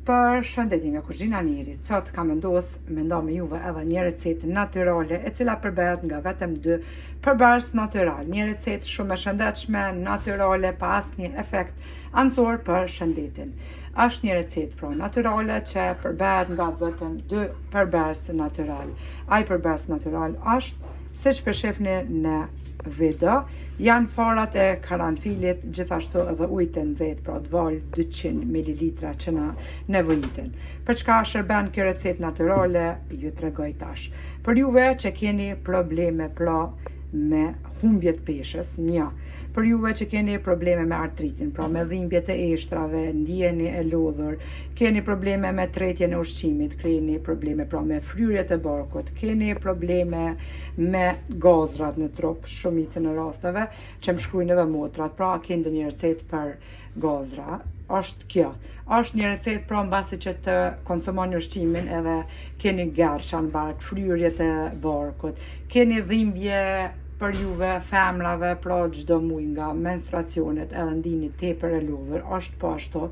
Përshëndetje nga kuzhina e Nerit. Sot kam vendos me nda me juve edhe një recetë natyrale e cila përbehet nga vetëm dy përbërës natyral. Një recetë shumë e shëndetshme, natyrale, pa asnjë efekt anësor për shëndetin. Është një recetë pra natyrale që përbehet nga vetëm dy përbërës natyral. Ai përbërës natyral është siç po e shifni në video, janë farat e karanfilit, gjithashtu edhe ujë të nxehtë, pra të valë 200 ml që na nevojiten. Për çka shërben kjo recetë natyrale, ju tregoj tash. Për juve që keni probleme pra me humbje të peshës, një, për juve që keni probleme me artritin, pra me dhimbje të eshtrave, ndjeni e lodhur, keni probleme me tretjen e ushqimit, keni probleme pra me fryrjet e barkut, keni probleme me gazrat në trup, shumicën e rasteve, që më shkruajnë edhe motrat, pra keni ndonjë recetë për gazra, është kjo. Është një recetë pra mbasi që të konsumoni ushqimin edhe keni gerrça në bark, fryrje të barkut, keni dhimbje për juve femrave, pra çdo muj nga menstruacionet edhe ndini tepër e lodhur, është po ashtu.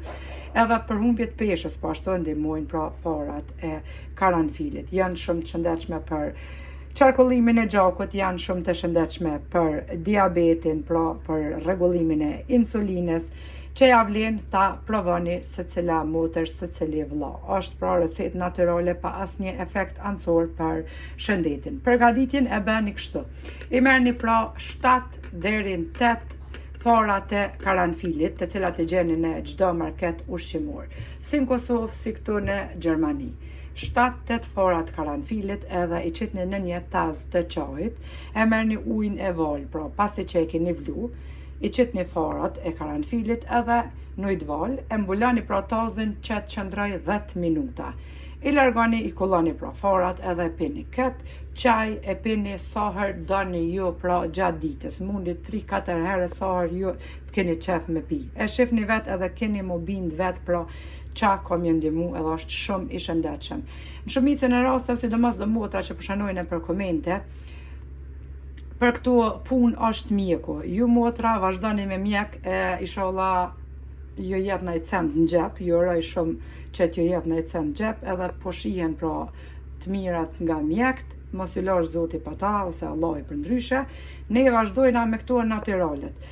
Edhe për humbje të peshës po ashtu ndihmojnë pra farat e karanfilit. Janë shumë të shëndetshme për qarkullimin e gjakut, janë shumë të shëndetshme për diabetin, pra për rregullimin e insulinës, që ja vlen ta provoni secila motër, secili vlla. Është pra recetë natyrale pa asnjë efekt anësor për shëndetin. Përgatitjen e bëni kështu. I merrni pra 7 deri në 8 fara të karanfilit, të cilat i gjeni në çdo market ushqimor, si në Kosovë, si këtu në Gjermani. 7-8 fara të karanfilit edhe i qitni në një tas të çajit, e merrni ujin e valë, pra pasi që e keni vlu, i qitni farat e karanfilit edhe në ujë të valë, e mbuloni pra tazin që të qëndroj 10 minuta. I largoni, i kulloni pra farat edhe e pini këtë çaj e pini sa herë doni ju pra gjatë ditës, mundi 3-4 herë sa herë ju të keni qef me pi. E shifni vetë edhe keni m'u bind vetë pra qa ka me ndihmu edhe është shumë i shëndetshëm. Në shumicën e rasteve, sidomos do motra që po shënojnë për komente, për këto punë është mjeku. Ju motra vazhdoni me mjek e inshallah ju jet naj cent në xhep, ju uroj shumë që t'ju jet naj cent në xhep edhe po shihen pra të mirat nga mjekt, mos ju lash zoti pa ta ose Allahi për ndryshe, ne vazhdojna me këto natyralet.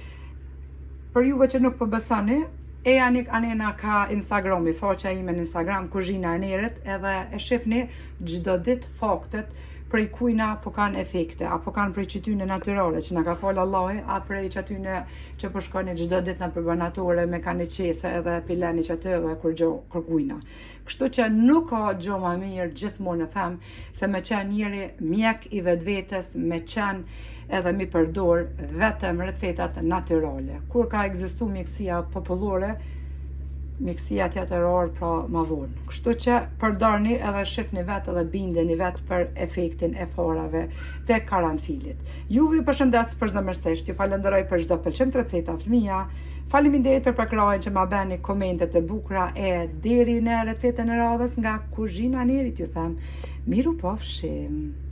Për juve që nuk po besoni, ejani anena ka Instagrami, faqja ime në Instagram, Kuzhina e Nerit, edhe e shifni çdo ditë faktet prej kujna po kanë efekte, apo kanë prej qytyne natyrale që na ka falë Allahi, a prej qatyne që po shkoni çdo ditë nëpër banatore me ka një qese edhe pileni qaty edhe kurgjo kërkujna. Kështu që nuk ka gjo ma mirë, gjithmonë e them, se me qenë njeri mjek i vetvetes, me qenë edhe mi përdor vetëm recetat natyrale. Kur ka ekzistu mjekësia popullore, mjekësia tjetër orë pra ma vonë. Kështu që përdorni edhe shifni vetë edhe bindeni vetë për efektin e farave të karanfilit. Juve ju përshëndes përzemërsisht, ju falenderoj për çdo pëlqim të recetave të mia. Faleminderit për përkrahjen që ma bëni komentet e bukura e deri në recetën e radhës nga kuzhina e Nerit ju them. Mirupafshim.